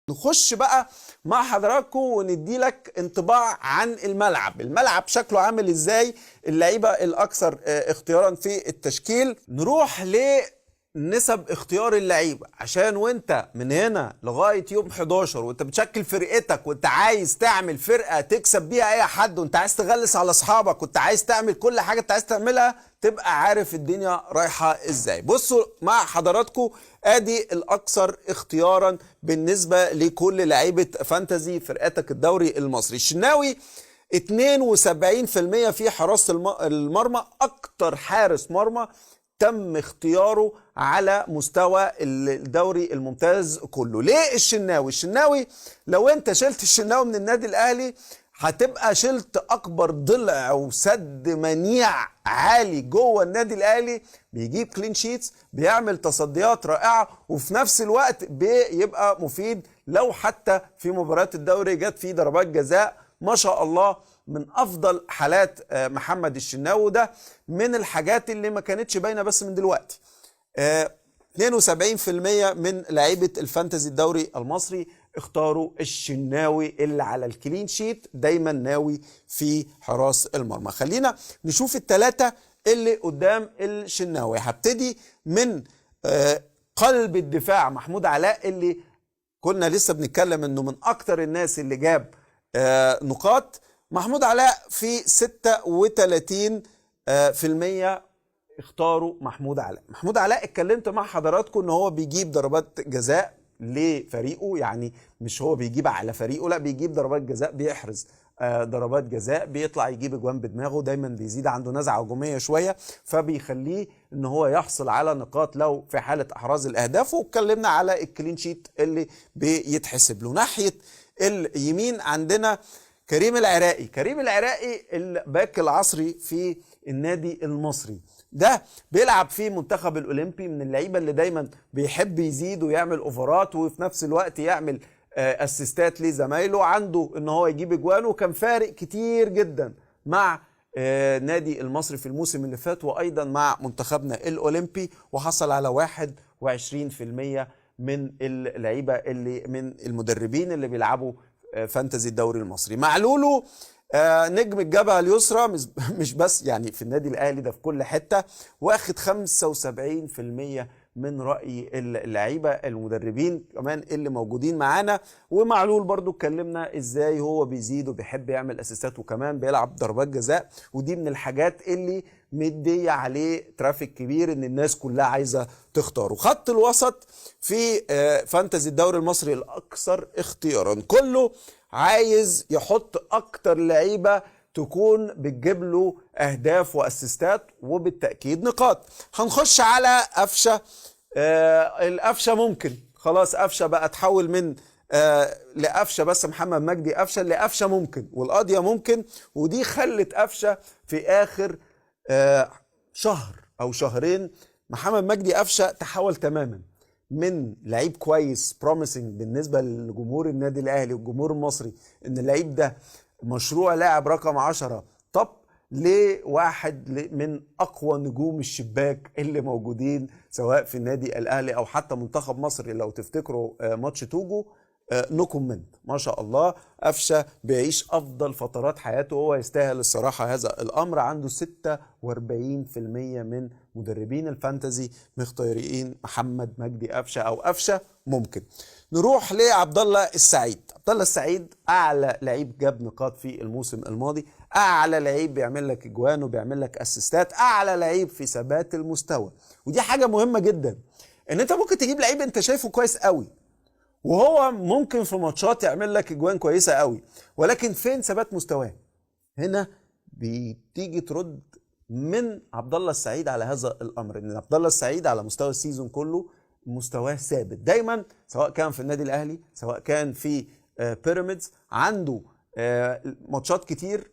نخش بقى مع حضراتكم وندي لك انطباع عن الملعب. الملعب شكله عامل ازاي، اللعيبة الاكثر اختيارا في التشكيل. نروح لنسب اختيار اللعيبة، عشان وانت من هنا لغاية يوم 11 وانت بتشكل فرقتك وانت عايز تعمل فرقه تكسب بيها اي حد، وانت عايز تغلس على اصحابك، وانت عايز تعمل كل حاجة انت عايز تعملها، تبقى عارف الدنيا رايحة ازاي. بصوا مع حضراتكم، ادي الاكثر اختيارا بالنسبة لكل لعيبة fantasy فرقتك الدوري المصري. الشناوي 72% في حراسة المرمى، اكتر حارس مرمى تم اختياره على مستوى الدوري الممتاز كله. ليه الشناوي؟ الشناوي لو انت شلت الشناوي من النادي الاهلي هتبقى شلت اكبر ضلع وسد منيع عالي جوه النادي الاهلي. بيجيب clean sheets، بيعمل تصديات رائعة، وفي نفس الوقت بيبقى مفيد لو حتى في مباريات الدوري جت فيه ضربات جزاء. ما شاء الله من افضل حالات محمد الشناوي. ده من الحاجات اللي ما كانتش باينة بس من دلوقتي. 72% من لعيبة ال fantasy الدوري المصري اختاروا الشناوي اللي على ال clean sheet دايما ناوي في حراس المرمى. خلينا نشوف الثلاثة اللي قدام الشناوي. هبتدي من قلب الدفاع محمود علاء، اللي كنا لسه بنتكلم انه من اكتر الناس اللي جاب نقاط. محمود علاء في 36% في المية اختاروا محمود علاء. محمود علاء اتكلمت مع حضراتكم ان هو بيجيب ضربات جزاء لفريقه، يعني مش هو بيجيب على فريقه، لا بيجيب ضربات جزاء، بيحرز ضربات جزاء، بيطلع يجيب اجوان بدماغه، دايما بيزيد عنده نزعه هجومية شوية، فبيخليه ان هو يحصل على نقاط لو في حاله احراز الاهداف. واتكلمنا على ال clean sheet اللي بيتحسب له. ناحية اليمين عندنا كريم العراقي. كريم العراقي الباك العصري في النادي المصري، ده بيلعب في منتخب الاولمبي، من اللعيبة اللي دايما بيحب يزيد ويعمل اوفرات، وفي نفس الوقت يعمل اسيستات لزمايله، عنده ان هو يجيب اجوان، وكان فارق كتير جدا مع نادي المصري في الموسم اللي فات، وايضا مع منتخبنا الاولمبي، وحصل على 21% من اللعيبة اللي من المدربين اللي بيلعبوا fantasy الدوري المصري. معلولو نجم الجبهة اليسرى، مش بس يعني في النادي الاهلي، ده في كل حتة، واخد 75% من راي اللعيبة المدربين كمان اللي موجودين معانا. ومعلول برضو اتكلمنا ازاي هو بيزيد وبيحب يعمل اسيستات، وكمان بيلعب ضربات جزاء، ودي من الحاجات اللي مديه عليه traffic كبير ان الناس كلها عايزه تختاره. خط الوسط في fantasy الدوري المصري الاكثر اختيارا، كله عايز يحط اكتر لعيبة تكون بتجيب له اهداف واسيستات وبالتاكيد نقاط. هنخش على قفشه. القفشه ممكن خلاص، قفشه بقى تحول من لقفشه بس محمد مجدي قفشه لقفشه ممكن، والقضية ممكن، ودي خلت قفشه في اخر شهر او شهرين محمد مجدي قفشه تحول تماما من لعيب كويس promising بالنسبة لجمهور النادي الاهلي والجمهور المصري ان اللعيب ده مشروع لاعب رقم 10 top، لواحد من اقوى نجوم الشباك اللي موجودين سواء في النادي الاهلي او حتى منتخب مصر. لو تفتكروا ماتش توجو، no comment، ما شاء الله قفشه بيعيش افضل فترات حياته، وهو يستاهل الصراحة هذا الامر. عنده 46% من مدربين ال fantasy مختارين محمد مجدي قفشه او قفشه ممكن. نروح لعبد الله السعيد. عبد الله السعيد اعلى لعيب جاب نقاط في الموسم الماضي، اعلى لعيب بيعمل لك اجوان وبيعمل لك اسيستات، اعلى لعيب في ثبات المستوى. ودي حاجة مهمة جدا، ان انت ممكن تجيب لعيب انت شايفه كويس قوي وهو ممكن في ماتشات يعمل لك اجوان كويسة قوي، ولكن فين ثبات مستواه؟ هنا بتيجي ترد من عبد الله السعيد على هذا الامر، ان عبد الله السعيد على مستوى ال season كله مستواه ثابت دايما، سواء كان في النادي الاهلي سواء كان في بيراميدز. عنده ماتشات كتير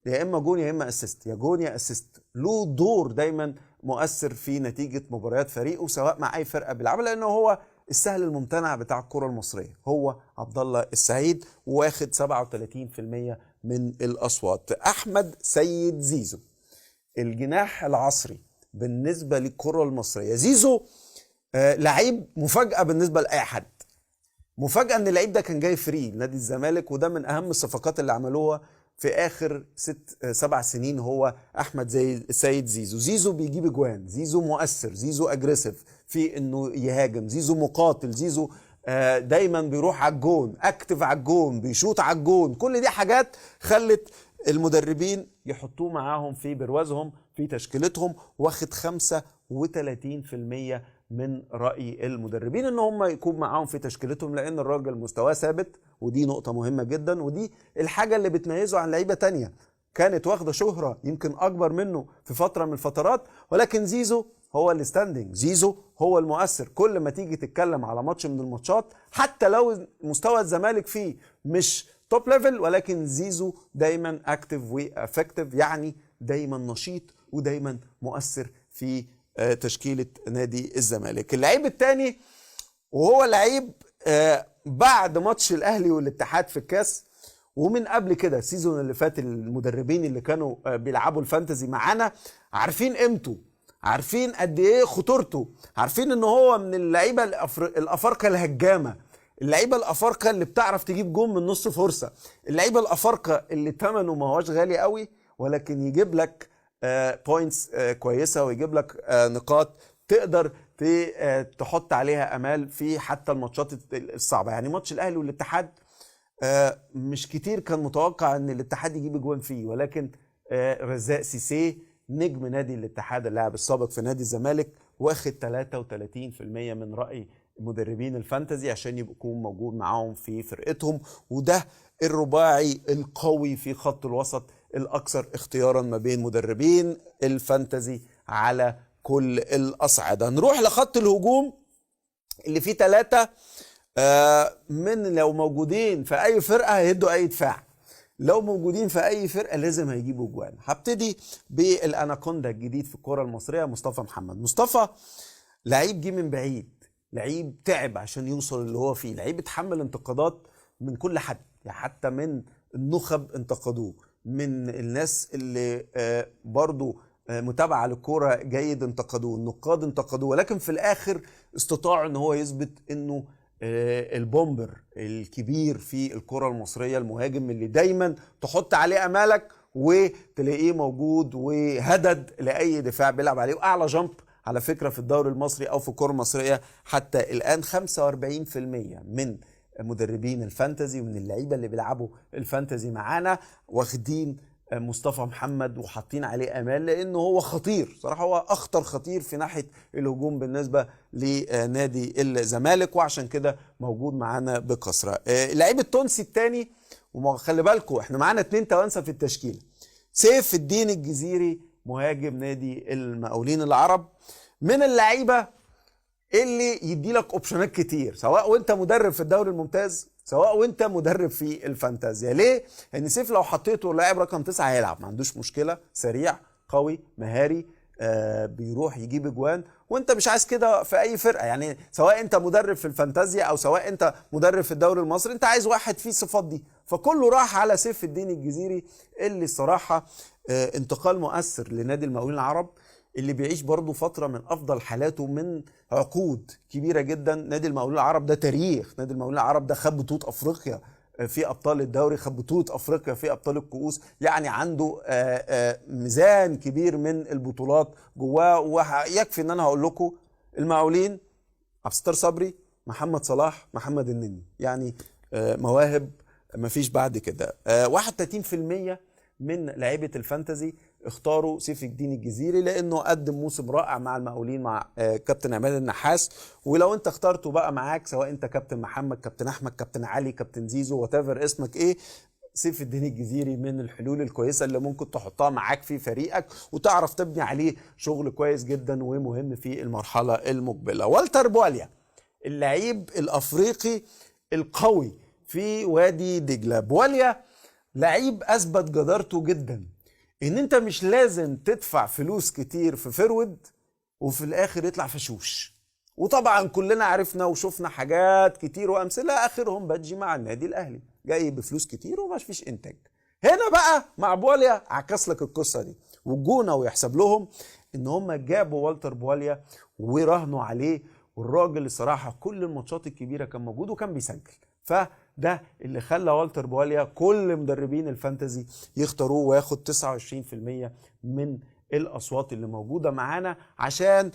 يا اما جون يا اما assist، يا جون يا assist، له دور دايما مؤثر في نتيجة مباريات فريقه سواء مع اي فرقه بيلعبها، لانه هو السهل الممتنع بتاع الكره المصرية هو عبد الله السعيد، واخد 37% من الاصوات. احمد سيد زيزو الجناح العصري بالنسبة للكرة المصرية. زيزو لعيب مفاجاة بالنسبة لاي حد، مفاجاة ان اللعيب ده كان جاي free لنادي الزمالك، وده من اهم الصفقات اللي عملوها في اخر 6 7 سنين، هو احمد زي سيد زيزو. زيزو بيجيب اجوان، زيزو مؤثر، زيزو aggressive في انه يهاجم، زيزو مقاتل، زيزو دايما بيروح على الجون، active على الجون، بيشوط على الجون. كل دي حاجات خلت المدربين يحطوه معاهم في بروازهم في تشكيلتهم، واخد 35% من رأي المدربين ان هم يكون معاهم في تشكيلتهم، لان الراجل مستواه ثابت، ودي نقطة مهمة جدا، ودي الحاجة اللي بتميزه عن لعيبة تانية كانت واخدة شهرة يمكن اكبر منه في فترة من الفترات. ولكن زيزو هو ال standing، زيزو هو المؤثر. كل ما تيجي تتكلم على ماتش من الماتشات، حتى لو مستوى الزمالك فيه مش top level، ولكن زيزو دايما active و effective، يعني دايما نشيط ودايما مؤثر في تشكيله نادي الزمالك. اللعيب الثاني وهو لعيب بعد ماتش الاهلي والاتحاد في الكاس ومن قبل كده ال season اللي فات، المدربين اللي كانوا بيلعبوا ال fantasy معانا عارفين قيمته، عارفين قد ايه خطورته، عارفين ان هو من اللعيبة الافارقة الهجامه، اللعيبة الافارقة اللي بتعرف تجيب جون من نص فرصه، اللعيبة الافارقة اللي ثمنه ما هوش غالي قوي ولكن يجيب لك points كويسة ويجيب لك نقاط تقدر تحط عليها امال في حتى الماتشات الصعبه. يعني ماتش الاهلي والاتحاد مش كتير كان متوقع ان الاتحاد يجيب اجوان فيه، ولكن رزاق سيسي نجم نادي الاتحاد اللاعب السابق في نادي الزمالك واخد 33% من رأي مدربين ال fantasy عشان يكون موجود معاهم في فرقتهم. وده الرباعي القوي في خط الوسط الاكثر اختيارا ما بين مدربين ال fantasy على كل الاصعدة. نروح لخط الهجوم اللي فيه 3 من لو موجودين في اي فرقه هيدوا اي دفاع، لو موجودين في اي فرقه لازم هيجيبوا جوان. هبتدي بالاناكوندا الجديد في الكره المصرية مصطفى محمد. مصطفى لعيب جه من بعيد، لعيب تعب عشان يوصل اللي هو فيه، لعيب اتحمل انتقادات من كل حد، يعني حتى من النخب انتقدوه، من الناس اللي برضو متابعه للكورة جيد انتقدوه، النقاد انتقدوه، ولكن في الاخر استطاع ان هو يثبت انه ال bomber الكبير في الكره المصرية، المهاجم اللي دايما تحط عليه امالك وتلاقيه موجود وهدد لاي دفاع بيلعب عليه، واعلى jump على فكرة في الدوري المصري او في الكره المصرية حتى الان. 45% من مدربين ال fantasy ومن اللعيبة اللي بيلعبوا ال fantasy معانا واخدين مصطفى محمد وحاطين عليه امال، لانه هو خطير صراحة، هو اخطر خطير في ناحية الهجوم بالنسبة لنادي الزمالك، وعشان كده موجود معانا بكثرة. اللعيب التونسي الثاني، وخلي بالكم احنا معانا 2 توانسة في التشكيلة، سيف الدين الجزيري مهاجم نادي المقاولين العرب، من اللعيبة اللي يدي لك option ات كتير، سواء وانت مدرب في الدوري الممتاز، سواء وانت مدرب في الفانتازيا. ليه؟ لان سيف لو حطيته لاعب رقم 9 هيلعب، ما عندوش مشكلة، سريع قوي مهاري، بيروح يجيب اجوان، وانت مش عايز كده في اي فرقه، يعني سواء انت مدرب في الفانتازيا او سواء انت مدرب في الدوري المصري، انت عايز واحد فيه الصفات دي، فكله راح على سيف الدين الجزيري اللي الصراحة انتقال مؤثر لنادي المقاولين العرب اللي بيعيش برضه فترة من افضل حالاته من عقود كبيرة جدا. نادي المقاولين العرب ده تاريخ، نادي المقاولين العرب ده خد بطوله افريقيا في ابطال الدوري، خد بطوله افريقيا في ابطال الكؤوس، يعني عنده ميزان كبير من البطولات جواه. ويكفي ان انا هقول لكم المقاولين عبد الستار صبري، محمد صلاح، محمد النني، يعني مواهب مفيش بعد كده. 31% من لعيبة ال fantasy اختاروا سيف الدين الجزيري لانه قدم موسم رائع مع المقاولين مع كابتن عماد النحاس. ولو انت اخترته بقى معاك، سواء انت كابتن محمد، كابتن احمد، كابتن علي، كابتن زيزو، whatever اسمك ايه، سيف الدين الجزيري من الحلول الكويسة اللي ممكن تحطها معاك في فريقك وتعرف تبني عليه شغل كويس جدا ومهم في المرحلة المقبلة. والتر بواليا اللعيب الافريقي القوي في وادي دجله. بواليا لعيب اثبت جدارته جدا، ان انت مش لازم تدفع فلوس كتير في forward وفي الاخر يطلع فشوش. وطبعا كلنا عرفنا وشفنا حاجات كتير وامثلة، اخرهم بادجي مع النادي الاهلي جاي بفلوس كتير وما فيش انتاج. هنا بقى مع بواليا عكس لك القصة دي، والجونه ويحسب لهم ان هم جابوا والتر بواليا وراهنوا عليه والراجل الصراحة كل الماتشات الكبيرة كان موجود وكان بيسجل. فده اللي خلى والتر بواليا كل مدربين ال fantasy يختاروه وياخد 29% من الاصوات اللي موجودة معانا، عشان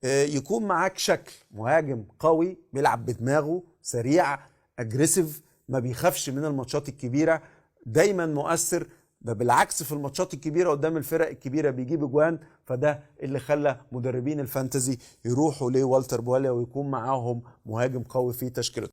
يكون معاك شكل مهاجم قوي بيلعب بدماغه، سريع، aggressive، ما بيخافش من الماتشات الكبيرة، دايما مؤثر. ده بالعكس في الماتشات الكبيرة قدام الفرق الكبيرة بيجيب اجوان. فده اللي خلى مدربين ال fantasy يروحوا لوالتر بواليا ويكون معاهم مهاجم قوي في تشكيلته.